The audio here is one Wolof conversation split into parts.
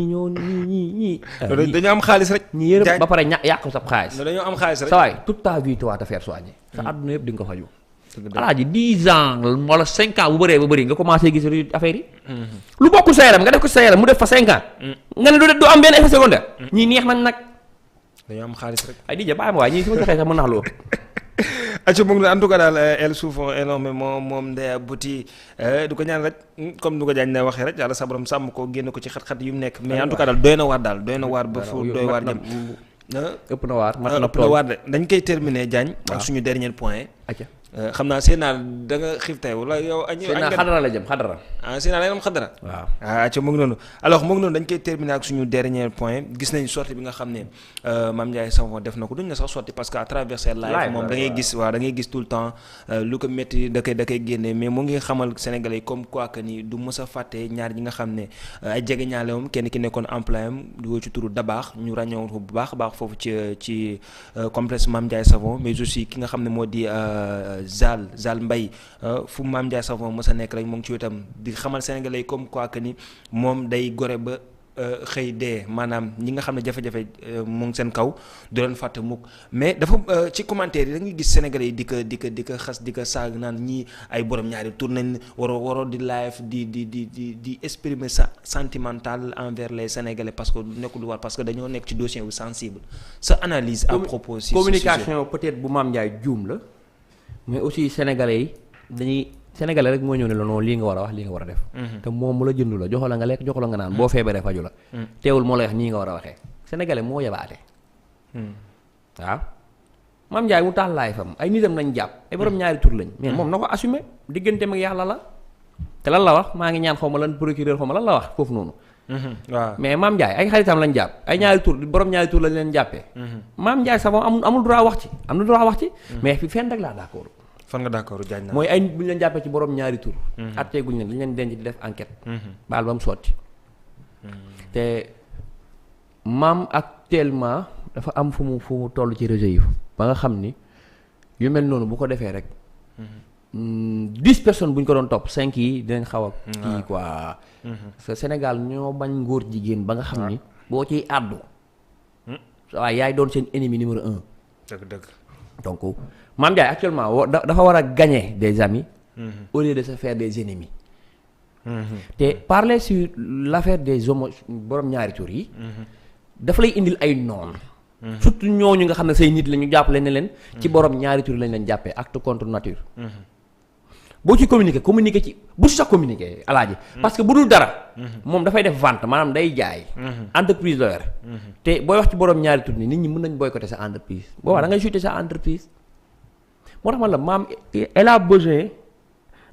ñii. dañoo am xaalis rek. ñii yërëm ba pare yàq sab xaalis. dañoo am xaalis rek. sa waay toute ta vie tu vas te faire soigner. sa àdduna yëpp di nga ko faju. alaaji 10 ans wala 5 ans bu bëree ba bëri nga commencé gis affaire yi. lu bokkul sa yaram nga def ko sa yaram mu def fa 5 ans. nga ne du am benn effet secondaire. ñii neex nañ nag. dañoo am xaalis rek. ay DJ bàyyi ma waaye ñii su ma joxee sax mën naa loo. acca mu ngi en tout cas daal elles souffrent énormément moom Ndeye Bouty du ko ñaan rek comme du ko jaañ ne waxee rek yàlla sa borom sàmm ko génn ko ci xat-xat yu mu nekk mais en tout cas daal doy na waar ba fu doy waar jëm. ëpp na waar mat na ëpp na waar de dañ koy terminer Diagne ak suñu dernier point. acca xam naa seen naa da nga xiif tey wala yow. seen naa xadara la jëm xadara. seen naa la am xadara. waaw acca mu ngi noonu alors mu ngi noonu dañ koy terminer ak suñu dernier point gis nañ sortie bi nga xam ne Mame Ndiaye Savon def na ko duñ na sax sortie parce que à travers ses live moom da ngay gis waaw da ngay gis tout le temps lu ko métti da koy génne mais mu ngi xamal sénégalais comme quoi que ni du mës a fàtte ñaar ñi nga xam ne ay jege ñaale moom kenn ki nekkoon employé am di ci turu Dabaax ñu ràññewoon ko bu baax a baax foofu ci complexe Mame Ndiaye Savon mais aussi ki nga xam ne moo di Zal Mbaye fu Mame Ndiaye Savon mës a nekk rek mu ngi ci wetam di xamal sénégalais comme quoi que ni moom day gore ba xëy dee maanaam ñi nga xam ne jafe-jafe mu ngi seen kaw du leen fàtte mukk mais dafa ci commentaire yi da ngay gis sénégalais yi di ko xas di ko saag naan ñii ay borom ñaari tur nañ waroo di live di exprimer sa sentimental envers les sénégalais parce que nekkul war parce que dañoo nekk ci dossier bu sensible sa analyse à propos si communication peut-être bu Mame Ndiaye juum la mais aussi sénégalais yi dañuy sénégalais rek moo ñëw ne la non lii nga war a wax lii nga war a def. te moom mu la jëndu la joxo la nga lekk joxo la nga naan boo feebaree faju la. teewul moo lay wax nii nga war a waxee sénégalais moo yabaate. waaw Mame Ndiaye mu taal laay fam ay nitam lañ jàpp ay borom ñaari tur lañ. mais moom na ko assumer digganteem ak yàlla la. te lan la wax maa ngi ñaan xaw ma lan procureur xaw ma lan la wax foofu noonu. waaw mais Mame Ndiaye ay xaritam lañ jàpp ay ñaari tur borom ñaari tur lañ leen jàppee. Mame Ndiaye sax moom amul droit wax ci am na droit wax ci. mais fi fenn rek laa d'accord. fan nga d'accord Diagne mooy ay bu ñu leen jàppee ci borom ñaari tur. attee guñ leen dañ leen denc di def enquête. baal ba mu sotti. te maam actuellement dafa am fu mu toll ci réseau yi ba nga xam ni yu mel noonu bu ko defee rek. 10 personnes bu ñu ko doon topp 5 yi dinañ xaw a. kii quoi. parce que Sénégal ñoo bañ ngóor jigéen ba nga xam ni. boo ciy àddu. waaye yaay doon seen ennemi numéro 1. dëgg. donc Mame Ndiaye actuellement dafa war a gagner des amis. au lieu de se faire des ennemis. te parler sur l'affaire des homos borom ñaari tur yi. dafa lay indil ay noon. surtout ñooñu nga xam ne say nit la ñu jàppale ne leen. ci borom ñaari tur lañ leen jàppee acte contre nature. boo ci communiquer ci bu ci sax communiquer alaaji. parce que bu dul dara. moom dafay def vente maanaam day jaay. entreprise la yor. te booy wax ci borom ñaari tur ni nit ñi mën nañ boycotter sa entreprise. boobaa da ngay chuter sa entreprise. moo tax man la maam elle a besoin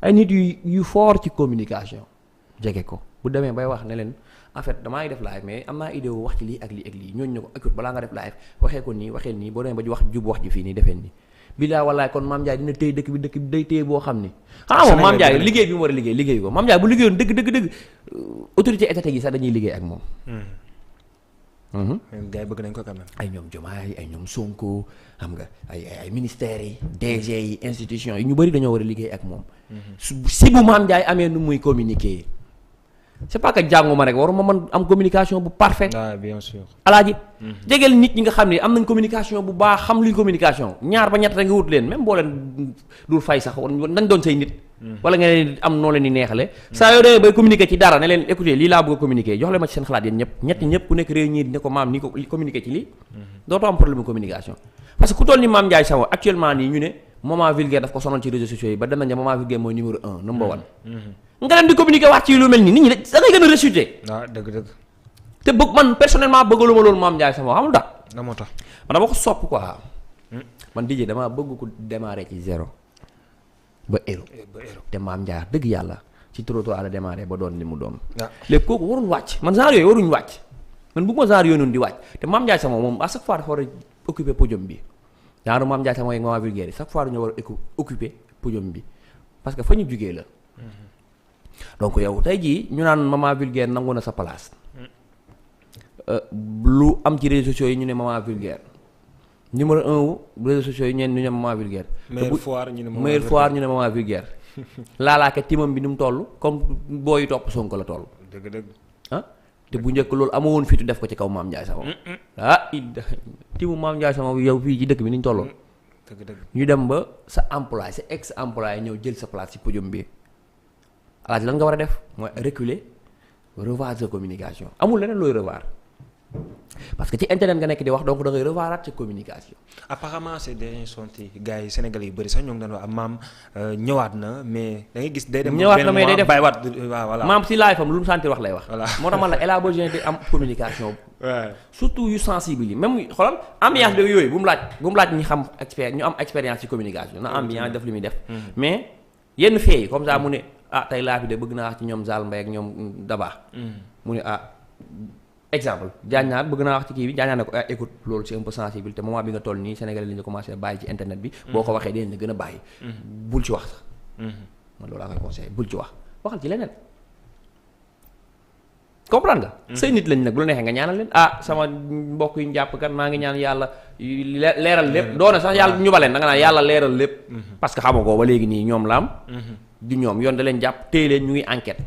ay nit yu fort ci communication. jege ko bu demee bay wax ne leen en fait damaa ngi def live mais am naa idée wax ci lii ak lii ak lii ñooñu ne ko écoute balaa nga def live waxee ko nii waxee nii boo demee ba wax jub wax ji fii nii defee nii. bilaa wallaay kon Mame Ndiaye dina téye dëkk bi day téye boo xam ni. xanaa moom Mame Ndiaye liggéey bi mu war a liggéey ko Mame Ndiaye bu liggéeyoon dëgg autorité étatique yi sax dañuy liggéey ak moom. gars yi bëgg nañ ko quand même. ay ñoom Diomaye ay ñoom Sonko xam nga ay ministères yi DG yi institutions yi ñu bëri dañoo war a liggéey ak moom. si bu Mame Ndiaye amee nu muy communiquer. c'est pas que jànguma rek waruma mën am communication bu parfait. ah bien sûr. alaaji jegeel nit ñi nga xam ne am nañ communication bu baax xam luy communication ñaar ba ñett rek nga wut leen même boo leen dul fay sax nañ doon say nit. wala nga leen am noo leen di neexale saa yoo demee bay communiquer ci dara ne leen écoutez lii laa bëgg a communiquer jox leen ma ci seen xalaat yéen ñëpp ku nekk réunir ne ko maam ni ko communiquer ci lii. dootoo am problème communication. parce que ku toll ni Mame Ndiaye Savon actuellement nii ñu ne moment vulgaire daf ko sonal ci réseaux sociaux yi ba dem nañ ne moment vulgaire mooy numéro 1 number 1. nga dem di communiquer wax ci lu mel nii nit ñi da ngay gën a rechuter. waaw dëgg. te bëgg man personnellement bëggaluma loolu Mame Ndiaye Savon xamul tax. lan moo tax man dama ko sopp quoi. man DJ damaa bëgg ko démarrer ci zéro ba héros. te Mame Ndiaye dëgg yàlla ci trottoir la démarrer ba doon li mu doon. waaw léegi kooku warul wàcc man genre yooyu waruñu wàcc man bëgguma genre yooyu noonu di wàcc te Mame Ndiaye Savon moom à chaque fois dafa war a occuper podium bi genre Mame Ndiaye Savon yeeg moment vulgaire yi chaque fois dañoo war a occuper podium bi parce que fa ñu jugee la. donc yow tey jii ñu naan moment vulgaire nangu na sa place lu am ci réseaux sociaux yi ñu ne moment vulgaire numéro 1 wu réseaux sociaux yi ñu ne moment vulgaire. meilleure foire ñu ne moment vulgaire. laalaake timam bi ni mu toll comme booy topp Sonko la toll. dëgg. ah te bu njëkk loolu amoo woon fitu def ko ci kaw Mame Ndiaye Savon timu Mame Ndiaye Savon yow fii ci dëkk bi ni ñu tolloon ñu dem ba sa employé sa ex employé ñëw jël sa place ci podium bi Alaaji lan nga war a def mooy reculer revoir sa communication amul leneen looy revoir parce que ci internet nga nekk di wax donc da ngay revoiraat sa communication. apparemment c'est des sorties gars yi Sénégalais yu bëri sax ñoo ngi doon wax maam ñëwaat na mais da ngay gis day dem. ñëwaat na mais day def bàyyiwaat waaw voilà. maam si live am lu mu sentir wax lay wax. voilà moo tax man la elle a besoin de am communication. Ouais. surtout yu sensible yi même xoolal ambiance beeg yooyu bu mu laaj ñi xam ñu am expérience ci communication na ambiance def li muy def. mais yenn fee yi comme ça mu ne tey laa fi de bëgg naa wax ci ñoom Zal Mbaye ak ñoom Daba. mu ne exemple Diagne bëgg naa wax ci kii bi Diagne ne ko écoute loolu c'est un peu sensible te moment bi nga toll nii Sénégalais li ñu commencé bàyyi ci internet bi. boo ko waxee dinañ la gën a bàyyi. bul ci wax sax. man loolu laa koy conseillé bul ci wax waxal ci leneen. comprendre nga. say nit lañ nag bu la neexee nga ñaanal leen sama mbokk yi ñu jàpp kan maa ngi ñaan yàlla leeral lépp doona sax yàlla ñu baleen da nga naan yàlla leeral lépp. parce que xamoo ko ba léegi nii ñoom la am. di ñoom yoon da leen jàpp téye leen ñu ngi enquête.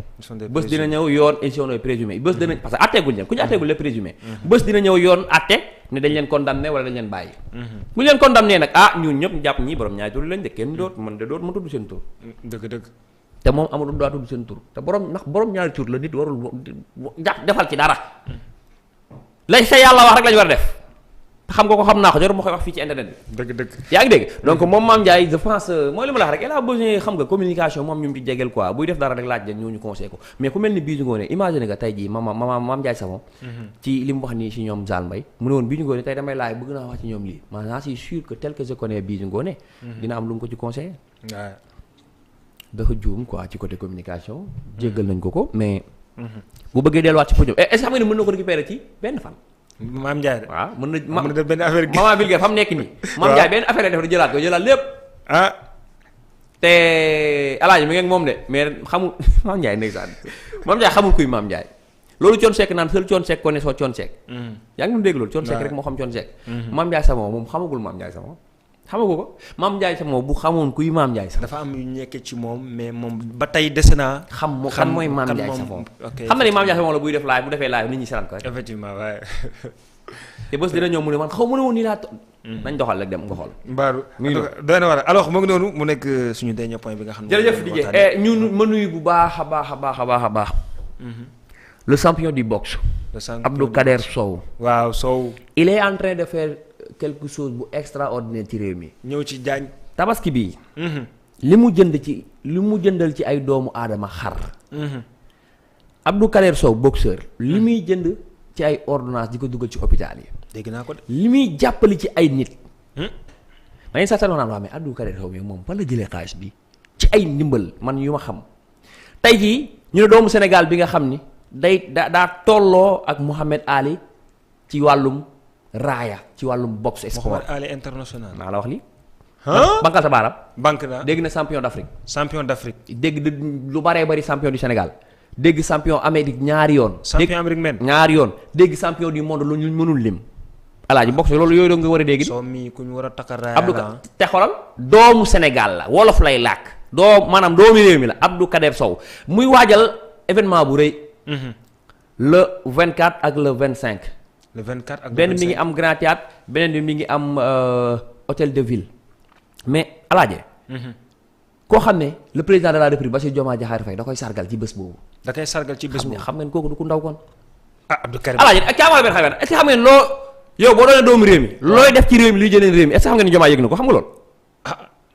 bés dina ñëw yoon ils sont présumés bés dina parce que atteegul leen ku ñu atteegul les présumés. bés dina ñëw yoon atte ne dañ leen condamné wala dañ leen bàyyi. bu ñu leen condamné nag ñun ñëpp ñu jàpp ñii borom ñaari tur lañ de kenn doot man de doot ma tudd seen tur. dëgg. te moom amul daa tudd seen tur te borom ñaari tur la nit warul defal ci dara. lañ sa yàlla wax rek lañu war a def. xam nga ko xam naa ko jarul ma koy wax fii ci internet bi. dëgg. yaa ngi dégg donc moom Mame Ndiaye je pense mooy li ma la wax rek elle a besoin xam nga communication moom ñu ci jegeel quoi buy def dara rek laaj leen ñu conseil ko mais ku mel ni Bijou Ngoné imagine nga tey jii Mame Ndiaye Savon ci li mu wax nii ci ñoom Zal Mbaye mu ne woon Bijou Ngoné tey damay laaj bëgg naa wax ci ñoom lii man j'en suis sûr que tel que je connais Bijou Ngoné dina am lu mu ko ci conseillé. dafa juum quoi ci côté communication. jéggal nañ ko mais. bu bëggee delluwaat ci podium est-ce que xam nga ni mën na ko récupérer ci benn fan. Mame Ndiaye de. waaw mën na def benn affaire gi. Maman Bilgué fa mu nekk nii. Mame Ndiaye benn affaire la def jëlaat lépp. te Alaaji mi ngi ak moom de mais xamul Mame Ndiaye ndeysaan Mame Ndiaye xamul kuy Mame Ndiaye loolu Thione Seck naan seul Thione Seck ko ne soo Thione Seck. yaa ngi doon dégg loolu Thione Seck rek moo xam Thione Seck. Mame Ndiaye Savon moom xamagul Mame Ndiaye Savon xamagu ko Mame Ndiaye Savon bu xamoon kuy Mame Ndiaye Savon. dafa am yu nekkee ci moom mais moom ba tey dese naa. xam kan mooy Mame Ndiaye Savon. xam na ni Mame Ndiaye Savon la buy def live bu defee live nit ñi seetaan ko rek. effectivement waaye. te bés dina ñëw mu ne man xaw ma ne woon nii laa nañ doxal rek dem nga xool. mbaaru doy na war alors mu ngi noonu mu nekk suñu dernier point bi nga xam ne. jërëjëf DJ ñun ma nuyu bu baax a baax. le champion du boxe. Abdou Kader Sow. waaw Sow. il est en train de faire quelque chose bu extraordinaire ci réew mi. ñëw ci Diagne. tabaski bii. li mu jëndal ci ay doomu aadama xar. Abdou Kader Sow boxeur. li muy jënd ci ay ordonnance di ko dugal ci hôpital yi. dégg naa ko de. li muy jàppale ci ay nit. dañuy sax wax naan waa mais Abdou Kader Sow bi moom fan la jëlee xaalis bi ci ay ndimbal man yu ma xam. tey jii ñu ne doomu Sénégal bi nga xam ni daa tolloo ak Mouhamed Ali ci wàllum raaya ci wàllum boxe sport. Mouhamed Ali international. maa la wax lii. bankal sa baaraam. banque na dégg na champion d'Afrique. champion d'Afrique. dégg lu baree bari champion du Sénégal. dégg champion Amérique ñaari yoon. champion Amérique men ñaari yoon dégg champion du monde lu ñu mënul lim. alaaji boxe loolu yooyu doo nga war a dégg. soo mi ku ñu war a takka raaya Abdou te xoolal doomu Sénégal la wolof lay làkk. maanaam doomu réew mi la Abdou Kader Sow muy waajal événement bu rëy. le 24 ak le 25. le 24 ak le 25 benn mi ngi am Grand Théâtre beneen bi mi ngi am hôtel de ville mais alaaje. koo xam ne le président de la République Bassirou Diomaye Diakhar Faye da koy sargal ci bés boobu. da koy sargal ci bés boobu xam ngeen kooku du ku ndaw kon. Abdou Karim alaaji ak caamal benn xayma est-ce que xam ngeen loo yow boo doonee doomu réew mi. looy def ci réew mi luy jëlee réew mi est-ce que xam ngeen ni Diomaye yëg na ko xam nga loolu.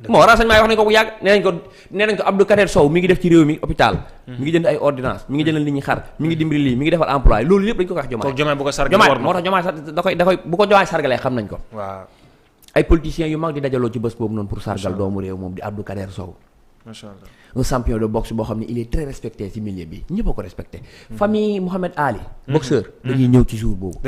moo renseignement yi wax nañ ko bu yàgg nee nañ ko Abdou Kader Sow mi ngi def ci réew mi hôpital. mi ngi jënd ay ordonnance mi ngi jëndal nit ñi xar mi ngi dimbali lii mi ngi defal emploi loolu yëpp dañ ko wax Diomaye. Diomaye bu ko sargalee war na moo tax Diomaye da koy bu ko Diomaye sargalee xam nañ ko. waaw ay politiciens yu mag di dajaloo ci bés boobu noonu pour sargal doomu réew moom di Abdou Kader Sow. macha allah un champion de boxe boo xam ne il est très respecté ci milieu bi ñëpp a ko respecté. famille Mouhamed Ali. boxeur dañuy ñëw ci jour boobu.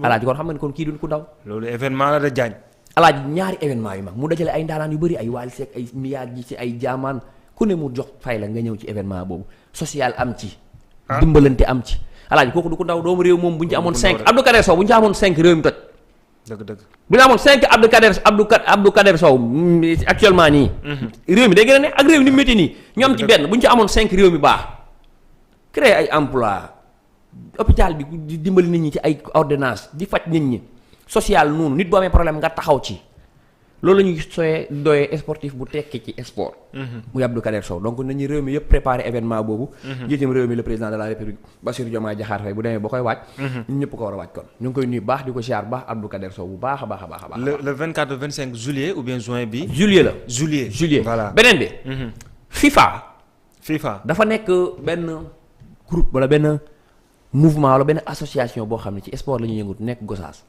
alaaji kon xam nga ne kon kii duñ ku ndaw. loolu événement la da Diagne. alaaji ñaari événement yu mag mu dajale ay ndaanaan yu bëri ay Wally Seck ay Miyaag ji ci ay jaamaan ku ne mu jox fay la nga ñëw ci événement boobu social am ci. dimbalante am ci. alaaji kooku du ku ndaw doomu réew moom bu ñu ci amoon 5 Abdou Kader Sow bu ñu ci amoon 5 réew mi toj. dëgg bu ñu amoon 5 Abdou Kader Sow actuellement nii. réew mi day gën a ne ak réew ni mu métti nii ñu am ci benn bu ñu ci amoon 5 réew mi baax créer ay emploi hôpital bi di dimbali nit ñi ci ay ordonnance di faj nit ñi social noonu nit boo amee problème nga taxaw ci loolu la ñuy doyee sportif bu tekki ci sport. muy Abdou Kader Sow donc nañu réew mi yëpp préparer événement boobu. njiitum réew mi le président de la république Bassirou Diomaye Diakhar Faye bu demee ba koy waaj. ñun ñëpp ko war a waaj kon ñu ngi koy nuyu baax di ko siyaar baax Abdou Kader Sow bu baax a baax a baax a baax. le 24 25 juillet ou bien juin bi. juillet la juillet voilà beneen bi. FIFA dafa nekk benn groupe wala benn mouvement wala benn association boo xam ne ci sport la ñuy yëngut nekk Gossas.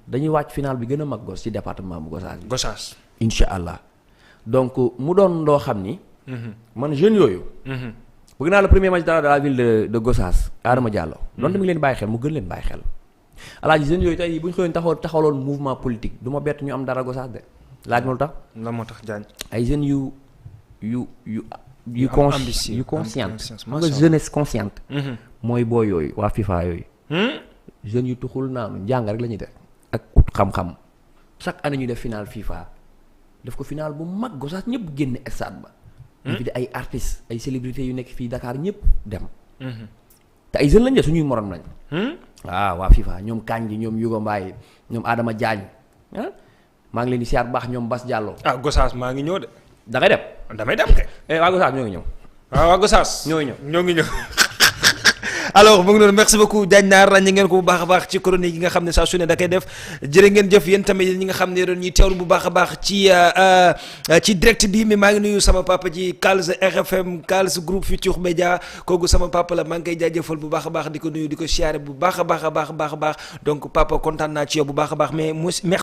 dañuy wàcc final bi gën a mag Goss ci département bu Gossas bi. Gossas incha allah donc mu doon loo xam ni. man jeunes yooyu. bëgg naa le premier magistrat de la ville de Gossas Adama Diallo. doon tamit leen bàyyi xel mu gën leen bàyyi xel. alaaji jeunes yooyu tey bu ñu xëyoon taxawaloon mouvement politique du ma bett ñu am dara Gossas de laaj ma lu tax. lan moo tax Diagne. ay jeunes yu consciente xam nga jeunesse consciente. mooy boo yooyu waa FIFA yooyu. jeunes yu tuxul naanu njàng rek la ñuy def ak ut xam-xam chaque année ñu def final FIFA def ko final bu mag Gossas ñëpp génne stade ba. ñu fi di ay artistes ay célébrités yu nekk fii Dakar ñëpp dem. te ay jeunes lañ de suñuy morom lañ. waaw waa FIFA ñoom Kandji ñoom Yugo Mbaye ñoom Adama Diagne maa ngi leen di siyaar bu baax ñoom Bass Diallo. Gossas maa ngi ñëw de. da ngay dem. damay dem kay. waa Gossas ñoo ngi ñëw. waa Gossas ñoo ngi ñëw. alors mu ngi noonu merci beaucoup Diagne Naar ràññee ngeen ko bu baax a baax ci chronique yi nga xam ne saa su ne da koy def jërë ngeen jëf yéen tamit ñi nga xam ne doon ñuy teewlu bu baax a baax ci direct bi mais maa ngi nuyu sama papa ji Kals RFM Kals groupe Futur Média kooku sama papa la maa ngi koy jaajëfal bu baax a baax di ko nuyu di ko siyaare bu baax a baax a baax a baax donc papa kontaan naa ci yow bu baax a baax mais